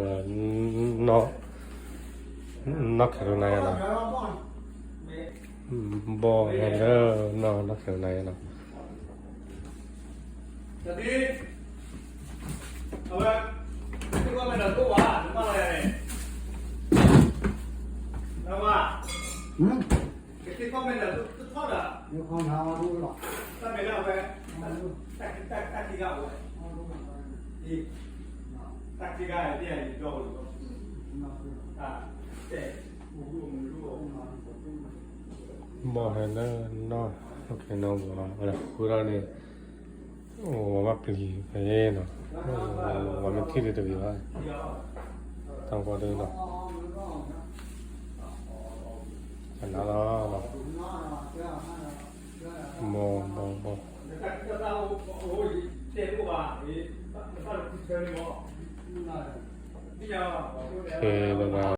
နီၢ် နီၢ်ခဲရူနါယါလီၤ, ဘီၣ်ဟဲလၢ နီၢ် နီၢ်ခဲရူနါယါလီၤ. ဘီၣ်ဟဲလၢနီၢ် နီၢ်ခဲရူနါ ဝဲဒၣ်ဃုထီၣ်န့ၣ် အိၣ်ဝဲဘၣ်ပျံၤဖဲနီၤ, ဝဲမ့ၢ်ထံၣ်ဒ်တဂ့ၤဘၣ်, တၢ်ကီဒ်နီၤ, ကနါလီၤ, ဘီၣ် ဘီၣ် ဘီၣ်, ခဲလၢာ်